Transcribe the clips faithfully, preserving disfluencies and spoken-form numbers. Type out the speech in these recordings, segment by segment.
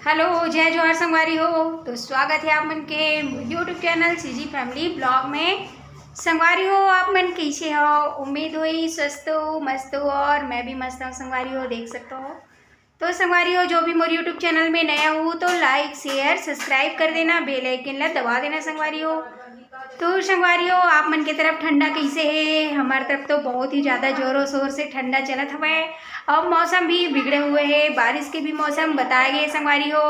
Hello, जय जोहार संगवारी हो। तो स्वागत है आप मन के YouTube channel CG family blog में। संगवारी हो, आप मन कैसे हो? उम्मीद होई स्वस्थ हो, मस्त हो, और मैं भी मस्त हूँ संगवारी हो, देख सकते हो। तो संगवारी हो, जो भी मोर YouTube चैनल में नया हो तो लाइक, शेयर, सब्सक्राइब कर देना, बेल आइकन ला दबा देना संगवारी हो। तो संगवारी हो, आप मन के तरफ ठंडा कैसे है? हमारे तरफ तो बहुत ही ज़्यादा जोरों शोर से ठंडा चलत हवय। अब मौसम भी बिगड़े हुए है, बारिश के भी मौसम बताए गए संगवारी हो।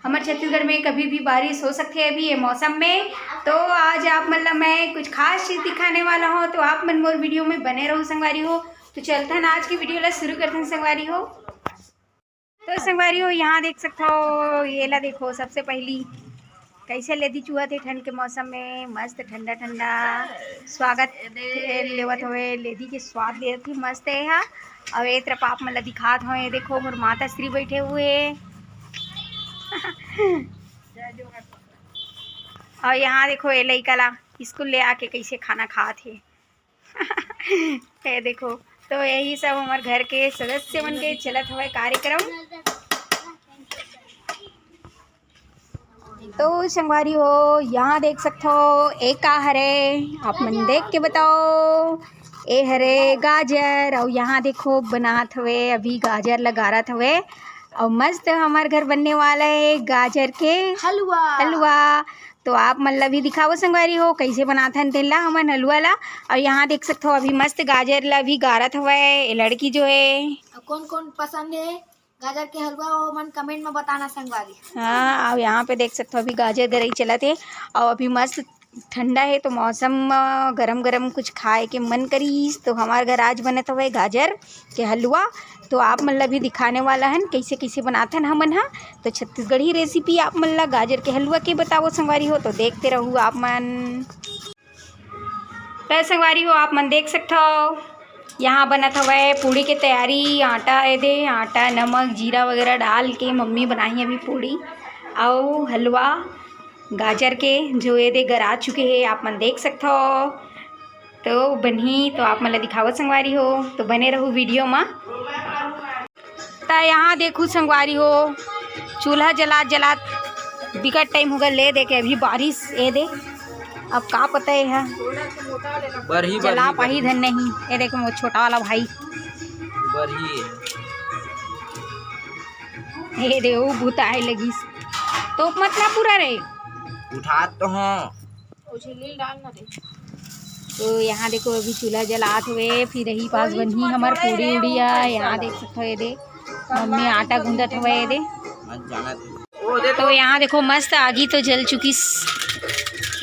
हमारे छत्तीसगढ़ में कभी भी बारिश हो सकती है अभी ये मौसम में। तो आज आप मन ला मैं कुछ खास चीज़ दिखाने वाला हूँ, तो आप मन मोर वीडियो में बने रहो संगवारी हो। तो चलथन आज की वीडियो ला शुरू करथन संगवारी हो। तो संगवारी हो, यहाँ देख सकते हो, ये ला देखो, सबसे पहली कैसे लेदी चुहत हे ठंड के मौसम में, मस्त ठंडा ठंडा स्वागत लेवत हवे, लेदी के स्वाद लेवत हे, मस्त हे हा। और ये तरफ आप मन ला दिखात हो, ये देखो मोर माता श्री बैठे हुए। और यहाँ देखो ये लइका ला स्कूल ले आके कैसे खाना खात हे। ये देखो, तो यही सब हमारे घर के सदस्य मन के चलत हवे कार्यक्रम। तो संगवारी हो, यहाँ देख सकते हो, ए का हरे, आप मन देख के बताओ। ए हरे गाजर, और यहाँ देखो बनात हवे, अभी गाजर ला गारत हवे, और मस्त हमार घर बनने वाला है गाजर के हलवा। हलवा। तो आप मन ला भी दिखावो संगवारी हो, कैसे बनाथन तेन ला हमन हलवा ला। और यहाँ देख सकते हो, अभी मस्त गाजर ला भी गारत हवे ये लड़की जो है। कौन कौन पसंद है गाजर के हलवा, वो मन कमेंट में बताना संगवारी। हाँ, और यहाँ पे देख सकते हो, अभी गाजर गरई चलत है, और अभी मस्त ठंडा है, तो मौसम, अ, गरम गरम कुछ खाए के मन करिस, तो हमार घर आज बनत हवे गाजर के हलवा। तो आप मन ला भी दिखाने वाला हन, कैसे कैसे बनाथन हमन हा। तो छत्तीसगढ़ी रेसिपी आप मन ला गाजर के हलवा के बतावो संगवारी हो, तो देखते रहू आप मन। तो संगवारी हो, आप मन देख सकत हो, यहाँ बनत हवय पूड़ी के तैयारी। आटा ए दे, आटा, नमक, जीरा वगैरह डाल के मम्मी बनाही अभी पूड़ी अउ हलवा गाजर के, जो ए दे गरा चुके हे, आप मन देख सकत हो। तो बनही तो आप मन ला दिखावत संगवारी हो, तो बने रहू वीडियो मा। त यहाँ देखू संगवारी हो, चूल्हा जलात जलात बिकट टाइम हो गए, ले दे के अभी बारिश ए दे। अब का पता है, है? बरही, जला बरही, पाही बरही। धन नहीं। ये देखो, वो छोटा वाला भाई। बरही है। ये दे, वो भूताए लगिस। तो मतलब पूरा रे। उठात तो हूँ। तो यहाँ देखो, अभी चूल्हा जलात हुए, फिर यही पास बनही हमार पूड़ी उड़ी है। यहाँ देख सकते हो, ये दे मम्मी आटा गूंदत हुए, ये दे। तो यहाँ देखो, मस्त आगी तो जल चुकिस।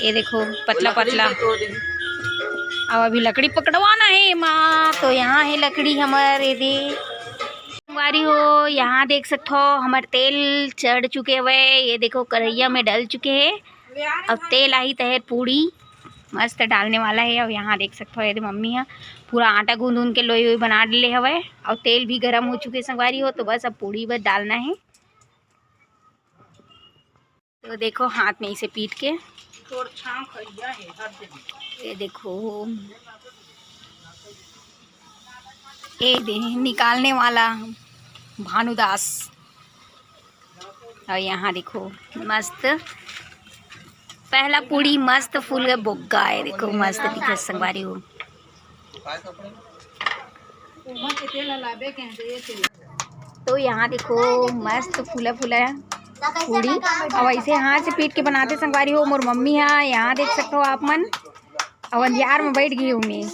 ये देखो, पतला पतला। अब अभी लकड़ी पकड़वाना है माँ। तो यहाँ है लकड़ी हमार, ये दे। संगवारी हो, यहाँ देख सकते हो, हमार तेल चढ़ चुके हुए। ये देखो, कढ़ैया में डल चुके हैं। अब तेल आही तहर पूड़ी मस्त डालने वाला है। और यहाँ देख सकते हो, ये दे मम्मी है, पूरा आटा गूंद उंद के लोई वोई बना डले हवे। और तेल भी गरम हो चुके संगवारी हो, तो बस अब पूड़ी बस डालना है। तो देखो, हाथ में इसे पीट के, तोर छांव खइया है, हर दिन। ये देखो, ये दे निकालने वाला भानुदास। और यहाँ देखो, मस्त पहला पूड़ी मस्त फूल के बोग्गा है। देखो, मस्त दिखे संगवारी हो। तो यहाँ देखो, मस्त फूला फूला पूड़ी। और ऐसे हाथ से पीट के बनाते संगवारी हो मोर मम्मी हा। यहाँ देख सकते हो आप मन, और अंधियार में बैठ गई हूँ मैं।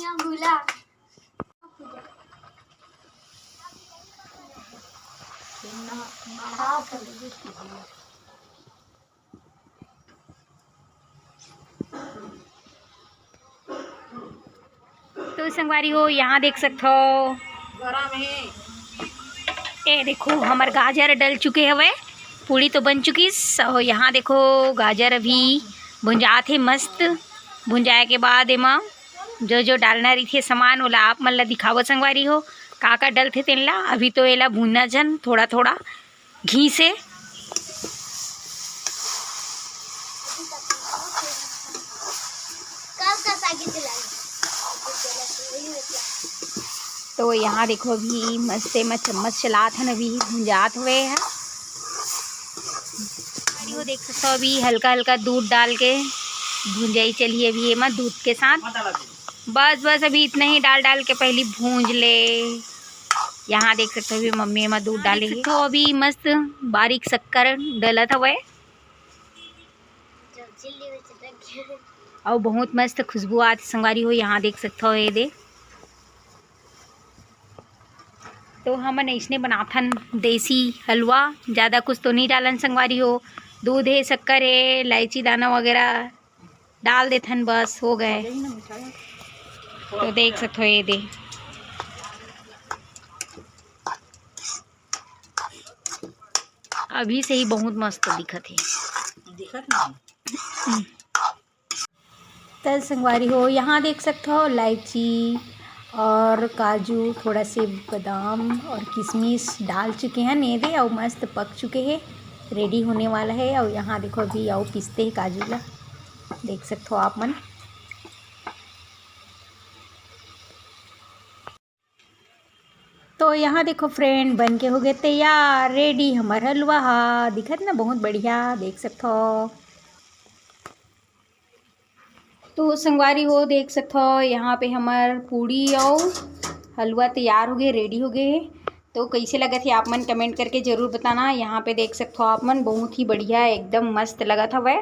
तो संगवारी हो, यहाँ देख सकत हो, गरम हे। ए देखो, हमर गाजर डल चुके हवे, पूड़ी तो बन चुकिस। और यहाँ देखो, गाजर अभी भुंजात हे मस्त। भुंजाए के बाद एमा जो जो डालना रहिथे सामान, ओला आप मन ला दिखावत संगवारी हो, का का डलथे तेन ला। अभी तो एला भूनना झन, थोड़ा थोड़ा घी से। तो यहाँ देखो, अभी मस्ते में चम्मच चलात हन, अभी भुंजात हुए है। अरे वो देख सकथो, अभी हल्का हल्का दूध डाल के भुंजाई चलही अभी एमा दूध के साथ। बस बस, अभी इतना ही डाल डाल के पहली भूंज ले। यहाँ देख सकथो, अभी मम्मी एमा दूध डाले हे। तो अभी मस्त बारीक शक्कर डलत हवय। अउ बहुत मस्त खुशबू आत संगवारी हो। यहाँ देख सकथो, ये दे। तो हमन अइसने बनाथन देसी हलवा, ज़्यादा कुछ तो नहीं डालन संगवारी हो। दूध हे, शक्कर हे, इलायची दाना वगैरह डाल देथन, बस हो गए। तो देख सकथो, ये दे, अभी से ही बहुत मस्त दिखत हे। दिखत नहीं। त संगवारी हो, यहाँ देख सकथो, इलायची और काजू, थोड़ा से बादाम और किशमिश डाल चुके हैं, ये दे, और मस्त पक चुके हैं। रेडी होने वाला है। और यहाँ देखो, अभी आओ पीसते हैं काजू ला, देख सकथो आप मन। तो यहाँ देखो फ्रेंड, बन के हो गए तैयार, रेडी हमर हलवा हा। दिखत ना, बहुत बढ़िया, देख सकथो। तो संगवारी हो, देख सकथो, यहाँ पे हमर पूड़ी अउ हलवा तैयार हो गए, रेडी हो गए। तो कैसे लगत हे आप मन कमेंट करके जरूर बताना। यहाँ पे देख सकथो आप मन, बहुत ही बढ़िया, एकदम मस्त लगत हवय।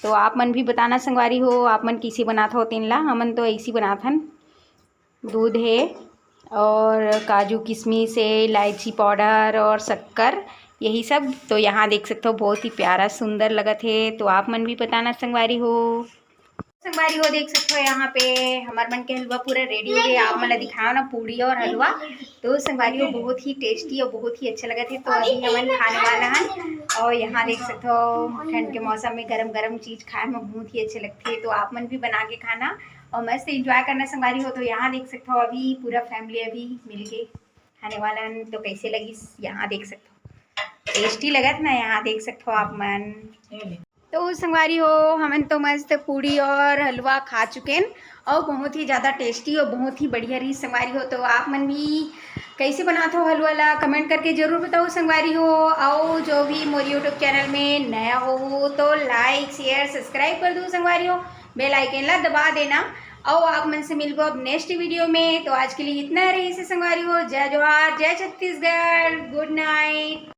तो आप मन भी बताना संगवारी हो, आप मन कैसे बनात हो तेन ला। हमन तो ऐसी बनात हन, दूध हे और काजू किशमिश हे, इलायची पाउडर और शक्कर, यही सब। तो यहाँ देख सकथो, बहुत ही प्यारा सुंदर लगत हे। तो आप मन भी बताना संगवारी हो। संगवारी हो, देख सकथो, यहाँ पे हमर मन के हलवा पूरा रेडी हो गए। आप मन ला दिखाओ ना, पूड़ी और हलवा। तो संगवारी हो, बहुत ही टेस्टी और बहुत ही अच्छा लगत हे। तो अभी हमन खाने वाला हन और यहाँ देख सकथो, ठंड के मौसम में गरम गरम चीज खाए में बहुत ही अच्छा लगथे। तो आप मन भी बना के खाना और मस्त एंजॉय करना संगवारी हो। तो यहाँ देख सकथो, अभी पूरा फैमिली अभी मिलके खाने वाला हन। तो कैसे लगिस, यहाँ देख सकथो, टेस्टी लगत ना, यहाँ देख सकथो आप मन। तो संगवारी हो, हमन तो मस्त पूड़ी और हलवा खा चुकेन और बहुत ही ज़्यादा टेस्टी और बहुत ही बढ़िया रही संगवारी हो। तो आप मन भी कैसे बनात हो हलवा ला, कमेंट करके जरूर बताओ संगवारी हो। और जो भी मोर यूट्यूब चैनल में नया हो तो लाइक, शेयर, सब्सक्राइब कर दो संगवारी हो, बेल आइकन ला दबा देना। और आप मन से मिलबो अब नेक्स्ट वीडियो में। तो आज के लिए इतना रही से संगवारी हो। जय जोहार, जय छत्तीसगढ़, गुड नाइट।